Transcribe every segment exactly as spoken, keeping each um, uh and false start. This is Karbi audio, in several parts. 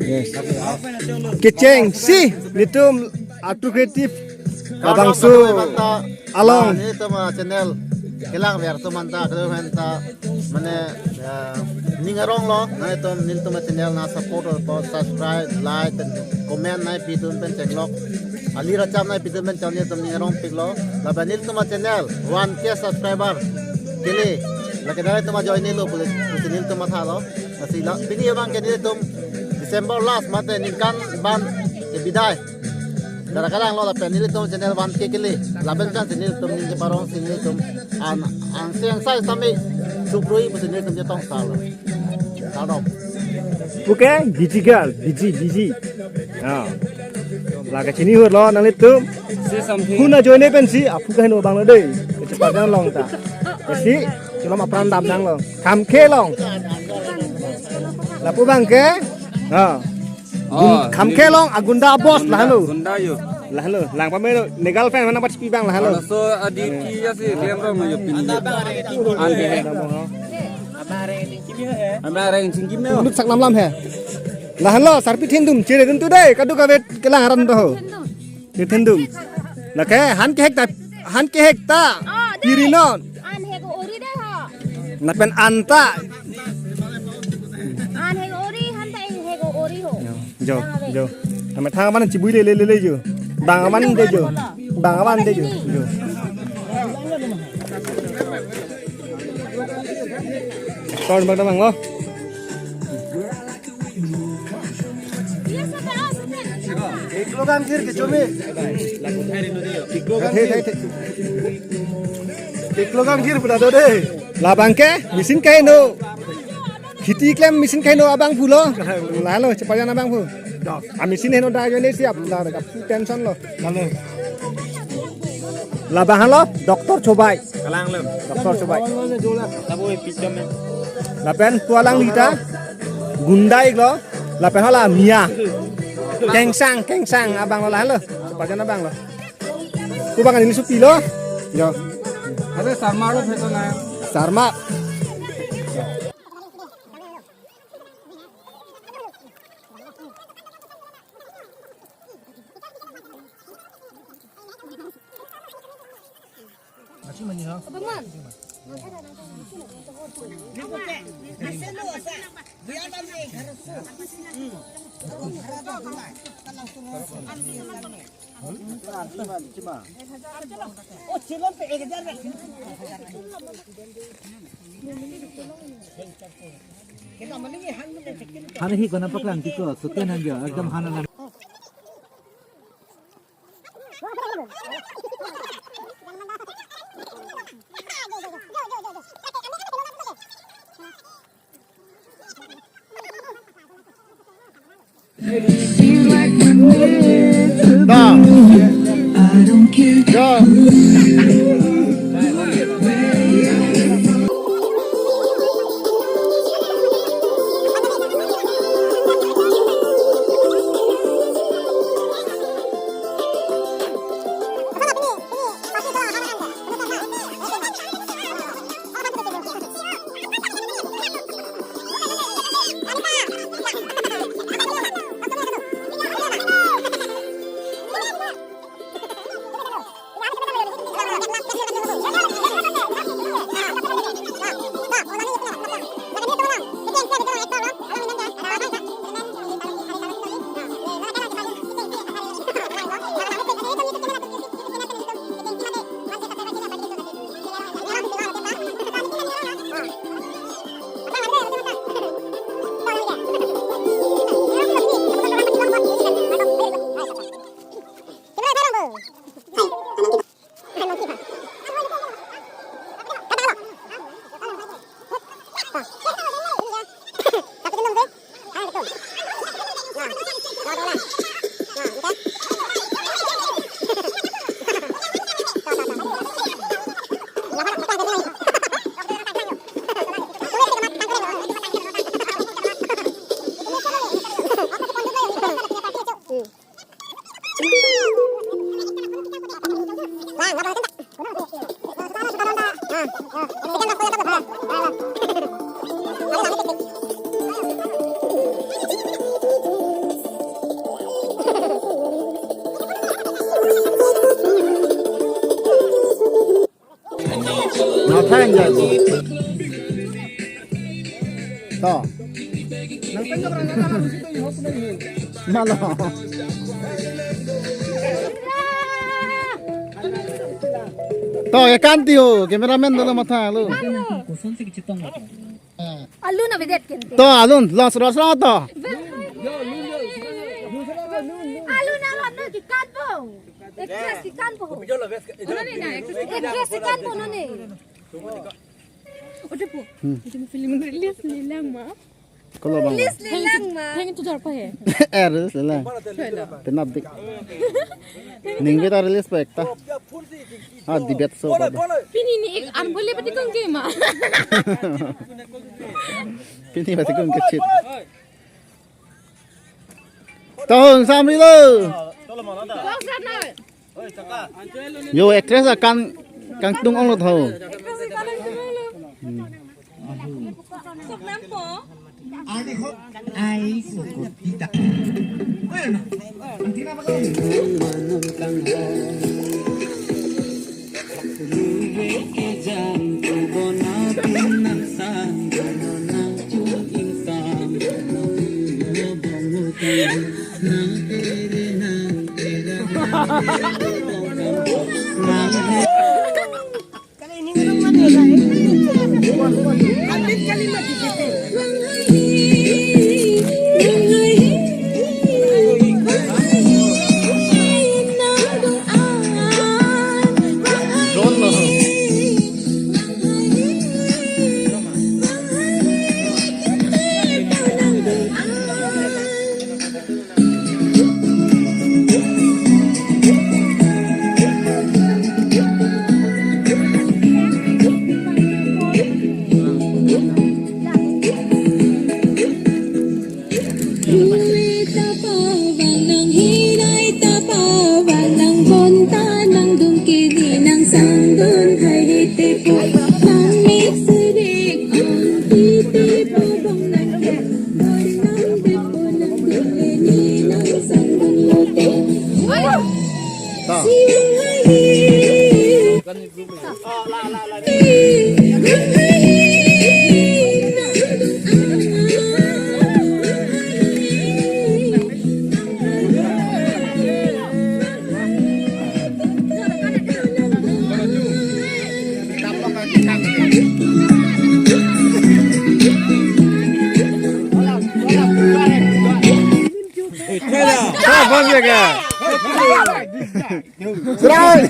Yes. Kechengsi nelitum Atu Creative labangso along. Nelitum, ah, channel kelang ver atum anta, kelang ver anta, mane, ah, ning aronglo, nangtum nelitum channel nang support, subscribe, like, comment nangpidun pen chenglok. Ali racham nangpidun pen channel nelitum ning arongpiklo. Lapen nelitum channel one K subscriber kele. Lake nangtum join-lo pusi, pusi nelitum mathalo. Lasi la, pini abang ke nelitum December last mate ningkan ban ke bidai. Dara kalanglo lapen nelitum channel one K kele. Lapen kan si nelitum ning keparongsi nelitum an, angseng sai sami suprui pusi nelitum chetong salo. Kardom. Okay, busy girl, busy, busy. Ah. Lake chini hurlo nanglitum. Say something. Huna join pensi aphu kaheno abanglo dei. Kachepajang long ta. Lasi, chelom apran damnanglo. Khamkhe long. Lapu abang ke. Ah. Oh, Gun-, khamkhe long, agunda boss, gunda, lahenlo. Gunda yo. Lahenlo, lang pamelo, ne girlfriend mana pat pi abang lahenlo. Laso a-duty asi klem rong yo pini. Ante he. Amare chingkim yo. Unut sak namlam he. Lahenlo, sarpi thindum, chere dun tu dei, kadokave kelang aran to ho. Chere thindum. Lake, han kehek ta, han kehek ta. Oh, dei. Piri non. An hek ori dei ho. Lapen anta. An hek ori, han ta hek ori ho. Jo, jo. Tame thang aman chibui le, le, le, le, jo. Bang aman dei jo. Bang aman dei jo. Jo. Ton bang tamang lo. Ek kilogram gir ke chumi. Thei, thei, thei. Ek kilogram gir pura do dei. Labang ke, machine kaheno. Kheti klem machine kaheno abangphu lo. Lahenlo, chepajan abangphu. A machine heno da jone si ap, la, ap tension lo. Lahenlo. Labang halo, Doctor Chobai. Kalang lo. Doctor Chobai. Labu e pichom e. Lapen pu alang lita. Gunda iklo. Lapen hala Mia. Kengsang, kengsang abanglo lahenlo. Chepajan abanglo. Pu abang ini supi lo. Yo. Ada Sarma lo pheto na. Sarma. Han hi kona paklang tiko, suten han jo, ekdom han alam. Thank you. To. Nang tengok orang orang itu ihok na hin. Malo. To, ya kan tio, cameraman dolo matha lo. Koson si keciptang matha. Alun avedet kente. To, alun, los, los, los, to. Alun, alun, alun, kikan po. Actress kikan po. Unone na, actress kikan. Actress kikan po, unone. Ojo po. Hmm. Ojo po film release lelang ma. Kolo bang. Release lelang ma. Heng tu jar pa he. Eh, release lelang. Chalo. Penap dik. Ningve ta release pa ekta. Ah, debate show pa. Pini ni ek an bole pati kong ke ma. Pini pati kong ke chit. Tahun samri lo. Yo, actress akan kangtung ong lo tho. Hmm. Ai, sukut kita. Hilai ta pavang nang, hilai ta pavang nang, bonta nangdun kini nang sangdun hai hite po, nang mik sirik ang titi pabong nang ke, dor nang depo nangdun leni nang sangdun lote. Ta. Siung hai hi. Serai.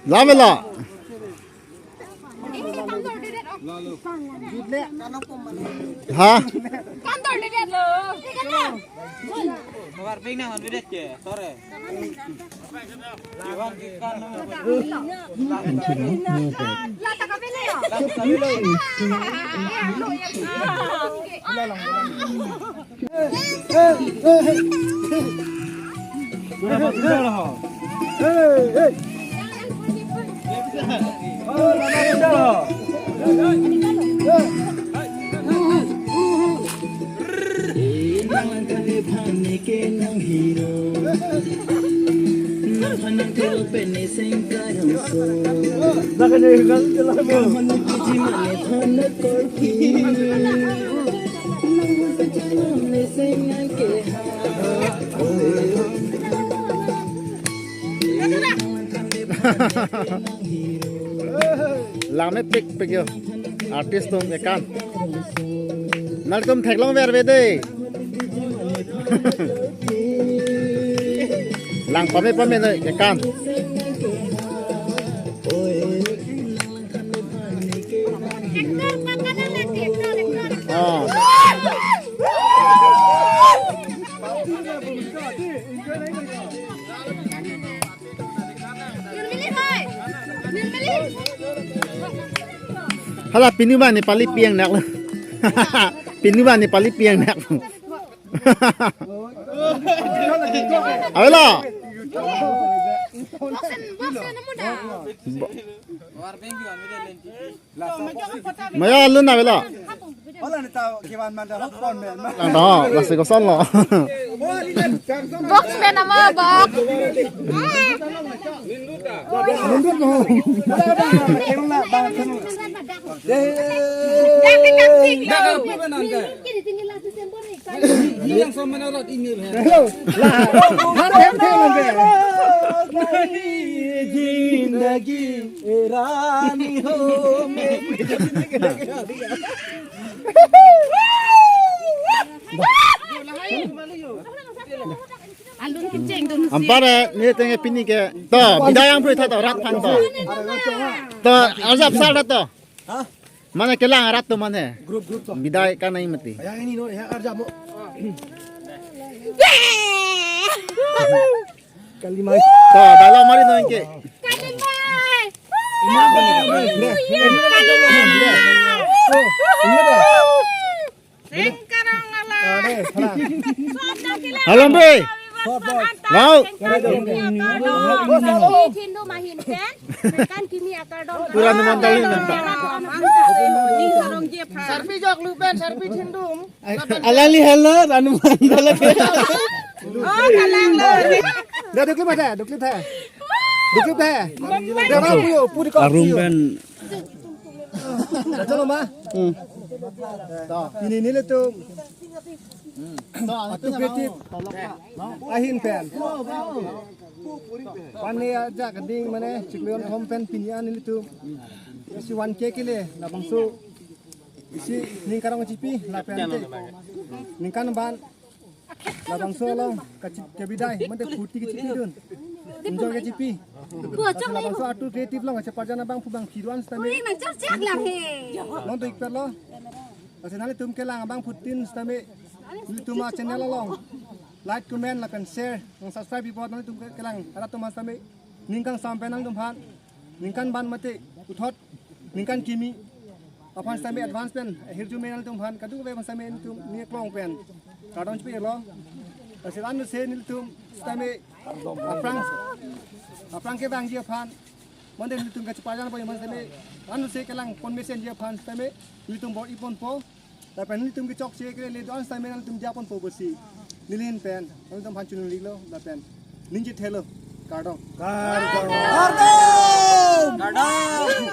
Lamela. Ha? Langme pik pik yo. Artist atum ekan. Nangtum theklong verve dei. Lang pame pame dei ekan. Oh. Hala pinu ba Nepali piang nak. Pinu ba Nepali piang nak. Avelo. Maya alun avelo. Hola ni ta kiwan manda hok pon men. Lang do, lasi koson lo. Box pen ama box. Nundut mo. Hello. Zindagi. Rani ho me. Alun kecheng dun si. Ampar, eh, ni tenge pini ke. To, bidai yang puri tha to, rat thang to. To, arjap sar to. Hah? Mane kelang rat to mane. Grup, grup to. Bidai kanai mati. Yang ini no, yang arjap mo. Kalimai. To, dalam mari no engke. Kalimai. Kalimai. Oh, ini ada. Sengkarong ala. Ada, salah. Halo, Bre. Wow. Kimi akardom. Pura numan tahu ini. Sarpi jok lu pen, sarpi thindum. Alali hello, Ranu Mandal ke. Oh, kalang lo. Dah dukli mana? Dukli tha. Dukli tha. Dah apa puyo? Puri kau. Arum pen. Dah chalo ma. Hmm. Dah. Ini nelitum. Atu creative. Ahin pen. Pane aja keding mane chikleon thom pen pini an nelitum. Isi one K kele labangso. Isi ning karong chipi lapen te. Ningkan ban labangso along kachip kebidai mande phuti kachipidun. Enjoy kachipi. Labangso atu creative along kacheparjan abangphu bang phiruan sitame. Ui, nang chak chak lang he. Non to ik perlo. Lasi nanglitum kelang abangphutin sitame. Nelitum a channel along like, comment lapen share, nang subscribe pi apot nanglitum kelang rat atum sitame. Ningkan sampai nangtum aphan. Ningkan ban mate puthot ningkan kimi aphan sitame advance pen hirjume nangtum aphan kadokave aphan sitame nelitum ning aklong pen kardom chipilo. Lasi anut se nelitum sitame aphrang aphrang kevangji aphan mande nelitum kacheparjan aphan sitame anut se kelang pon mesen ji aphan sitame nelitum bor-i ponpo. Lapen nelitum kechokche kele le do-an sitame nangtum diya ponpo pusi neli ahin pen nangtum aphan chunung-iklo lapen ningje thelo. Kardom. Kardom. Kardom.